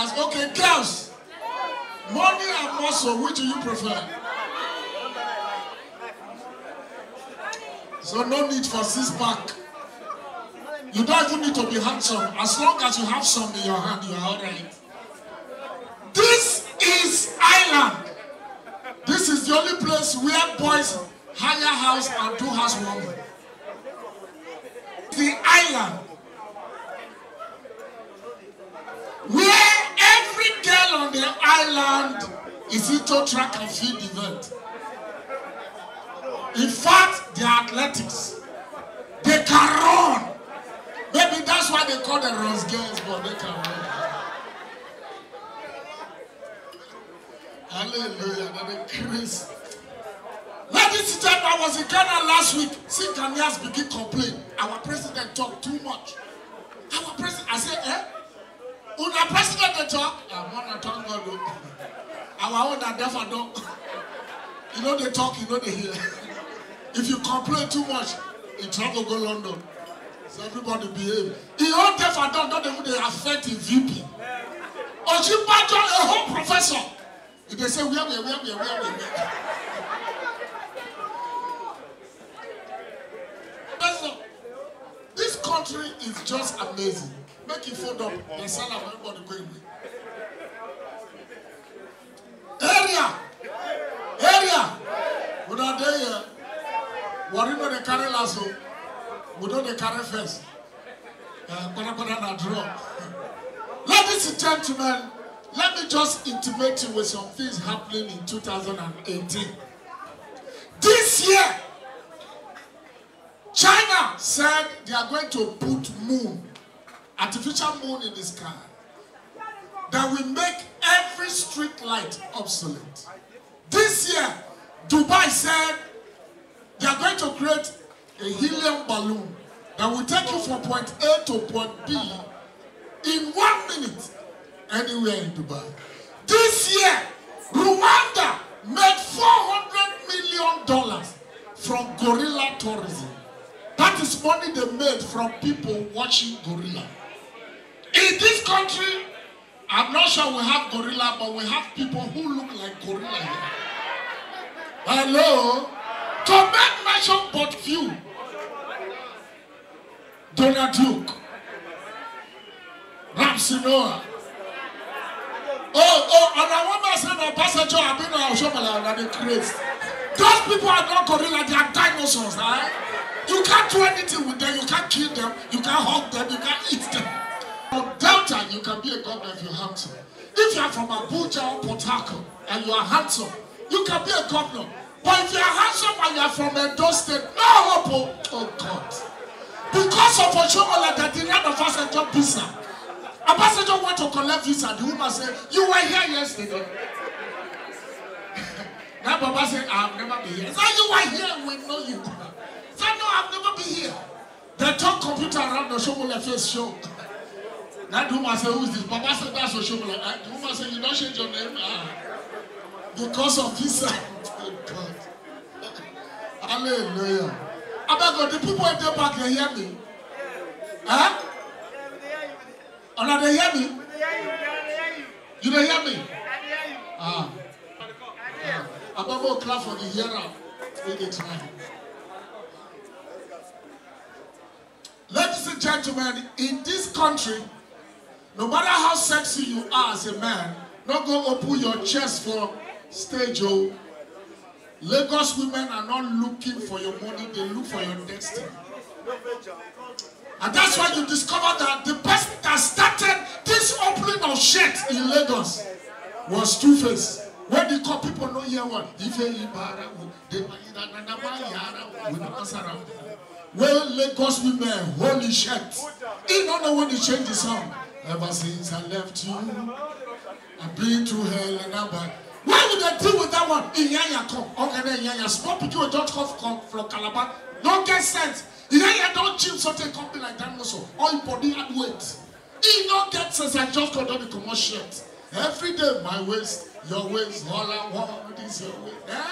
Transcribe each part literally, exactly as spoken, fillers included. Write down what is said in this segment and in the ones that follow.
Okay, girls, money and muscle, which do you prefer? So no need for six pack. You don't even need to be handsome. As long as you have some in your hand, you are all right. This is island. This is the only place where boys hire house and do housewarming. The island where every girl on the island is into track and field event. In fact, they are athletics. They can run. Maybe that's why they call them runs girls, but they can run. Hallelujah. That is crazy. Ladies and gentlemen, I was in Ghana last week. See Ghanaians begin complain. Our president talk too much. Our president, I say, eh? Una president dey talk? Ah, man, I thank God o. Our own na deaf and dumb. You know they talk, you know they hear. If you complain too much, you travel go London. So everybody behave. E own deaf and dumb don even dey affect im V P. Osinbajo, a whole professor. If they say, "Where, where, where, where, where, where, where?" Professor, this country is just amazing. Make it fold up. The salad, everybody go away. Area! Area! We don't dey here. Worry no dey carry lasso. We don't dey carry fence. Uh, kwada kwada na draw. Ladies and gentlemen, let me just intimate you with some things happening in two thousand eighteen. This year, China said they are going to put moon, artificial moon in the sky that will make every street light obsolete. This year, Dubai said they are going to create a helium balloon that will take you from point A to point B in one minute anywhere in Dubai. This year, Rwanda made four hundred million dollars from gorilla tourism. That is money they made from people watching gorilla. In this country, I'm not sure we have gorilla, but we have people who look like gorilla here. Hello? To make mention but few. Donald Duke. Ramsey Noah. Oh, oh, and I want to say that Pastor Joe, I've been on show like that crazy. Those people are not gorilla, they are dinosaurs, eh? You can't do anything with them, you can't kill them, you can't hug them, you can't eat them. From Delta, you can be a governor if you're handsome. If you are from Abuja or Port Harcourt and you are handsome, you can be a governor. But if you are handsome and you are from Edo State, no hope, oh, oh God. Because of Oshiomhole, they denied Obasanjo visa. Obasanjo went to collect visa. The woman said, "You were here yesterday." Now Baba said, "I've never been here." So you were here, we know you. So no, I've never been here. They turn computer around, Oshiomhole face show. Now the woman say, "Who is this?" Baba said, "That's Oshiomhole." And the woman said, "You don't change your name." Ah. Because of this. Oh God. Hallelujah. I beg God, the people in the back, they hear me. Huh? Una dey hear me? You dey hear me? Ah. Ah. Abeg, clap for the hearer. Make it time. Ladies and gentlemen, in this country, no matter how sexy you are as a man, no go open your chest for stage, oh. Lagos women are not looking for your money, they look for your destiny. And that's why you discover that the person that started this opening of shirts in Lagos was Two-Face. When they call people no hear one, Ife Ibara, they we no answer am. Well, Lagos women, holy shit. He don't know when they change the song. Ever since I left you, I've been through hell and I back. Why would they deal with that one? Iyanya come. Okay, then Iyanya. Small people don't come from, from Calabar. Don't get sense. Iyanya don't gym something come be like that. No so. All your body and weight. He don't get sense. I just got done the commercial. Every day, my waist, your waist, all I want is your waist. Eh?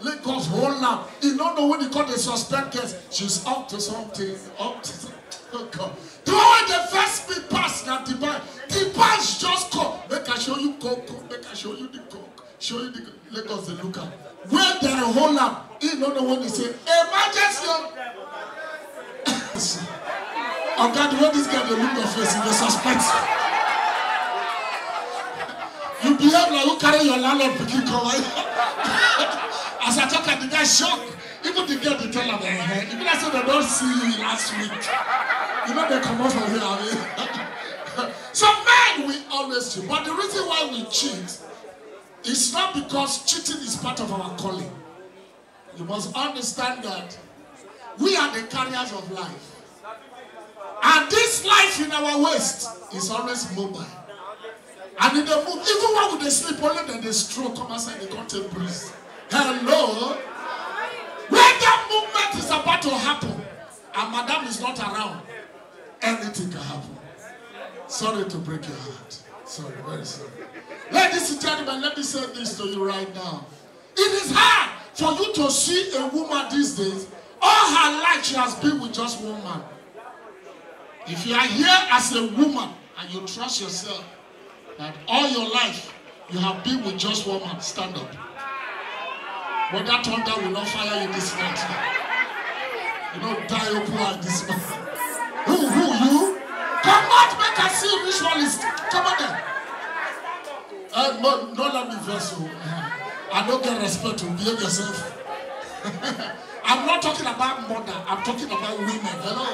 Lagos whole up. He don't know when he call the suspect case. She's up to something, up to something. Oh God. The one wey dey first me pass na Dubai. Dubai just come. Make I show you Coco. Make I show you the Coco. Show you the Lagos dey look am. When they hold am, he no know when they say emergency o. Oga, the way this guy dey look your face, you dey suspect. You behave like who carry your landlord pikin come. As I talk, the guy shock. Even the girl dey tell am, eh, eh, e be like say dem don see you last week. You know they come out from here, abi? So men, we always cheat. But the reason why we cheat is not because cheating is part of our calling. You must understand that we are the carriers of life. And this life in our waist is always mobile. And if they move, even when they sleep, only then they stroll, come outside, they come take breeze. Hello? When that movement is about to happen, and madam is not around, anything can happen. Sorry to break your heart. Sorry, very sorry. Ladies and gentlemen, let me say this to you right now. It is hard for you to see a woman these days. All her life, she has been with just one man. If you are here as a woman and you trust yourself, that all your life you have been with just one man, stand up. But that thunder will not fire you this night. You know, die up like this man. Who, who, you? Come out, make I see which one is. Come on there. Uh, no, no, let me verse you. I don't get respect to behave yourself. I'm not talking about mother. I'm talking about women. Hello.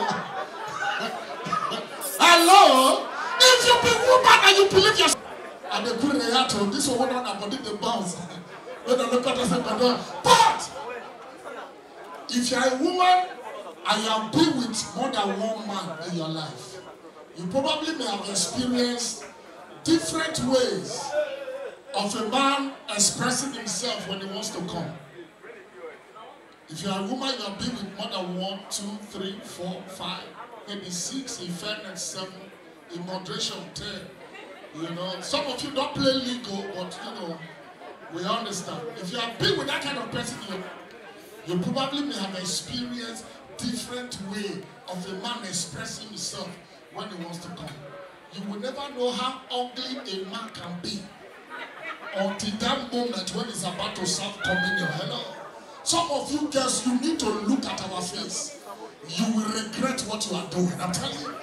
Hello. If you be woman and you believe yourself, and they put in the heart on this one, one on body, they bounce. When they look at us, they go, but if you are a woman and you have been with more than one man in your life, you probably may have experienced different ways of a man expressing himself when he wants to come. If you are a woman, you have been with more than one, two, three, four, five, maybe six, in fairness, seven, in moderation, ten. You know, some of you don't play legal, but you know, we understand. If you have been with that kind of person, you, you probably may have experienced different way of a man expressing himself when he wants to come. You will never know how ugly a man can be until that moment when he's about to serve communion. Hello. Some of you girls, you need to look at our face. You will regret what you are doing. I'm telling you.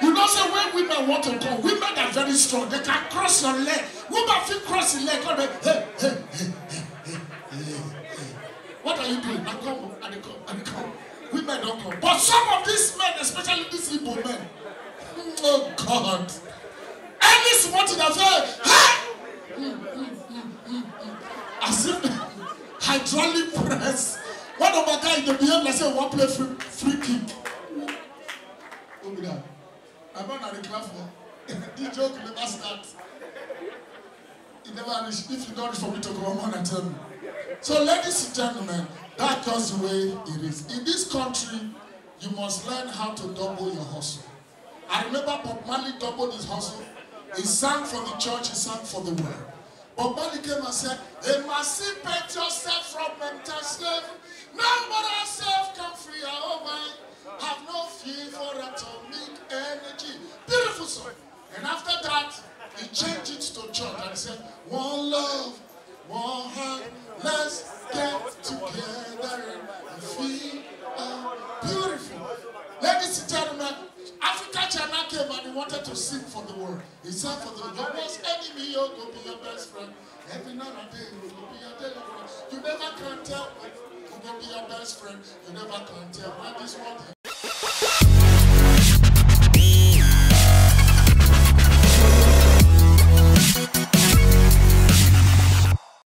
You know, say when women want to come, women are very strong. They can cross your leg. Women feel cross your leg. Come there, hey, hey, hey, hey, hey, hey, hey. What are you doing? I come, I dey come, I dey come. Women don't come. But some of these men, especially these Igbo men, oh God. Any small thing, they say, hey! As if hydraulic press. One of my guys, they behave like say one play free, free kick. Who be that? I run and clap for. The joke never start. It never reach. If you don't reach for me to go on and tell me. So, ladies and gentlemen, that's just the way it is. In this country, you must learn how to double your hustle. I remember Bob Marley doubled his hustle. He sang for the church, he sang for the world. Bob Marley came and said, emancipate yourself from mental slavery. Now but ourselves can free our own mind. Have no fear for atomic energy. Beautiful song. And after that, he changed it to church and said, one love, one heart, let's get together and feel uh, beautiful. Ladies and gentlemen, Africa China came and he wanted to sing for the world. He sang for the world. Your worst enemy, you go be your best friend. Every now and then, you go be your deliverer. You never can tell when you go be your best friend. You never can tell when this one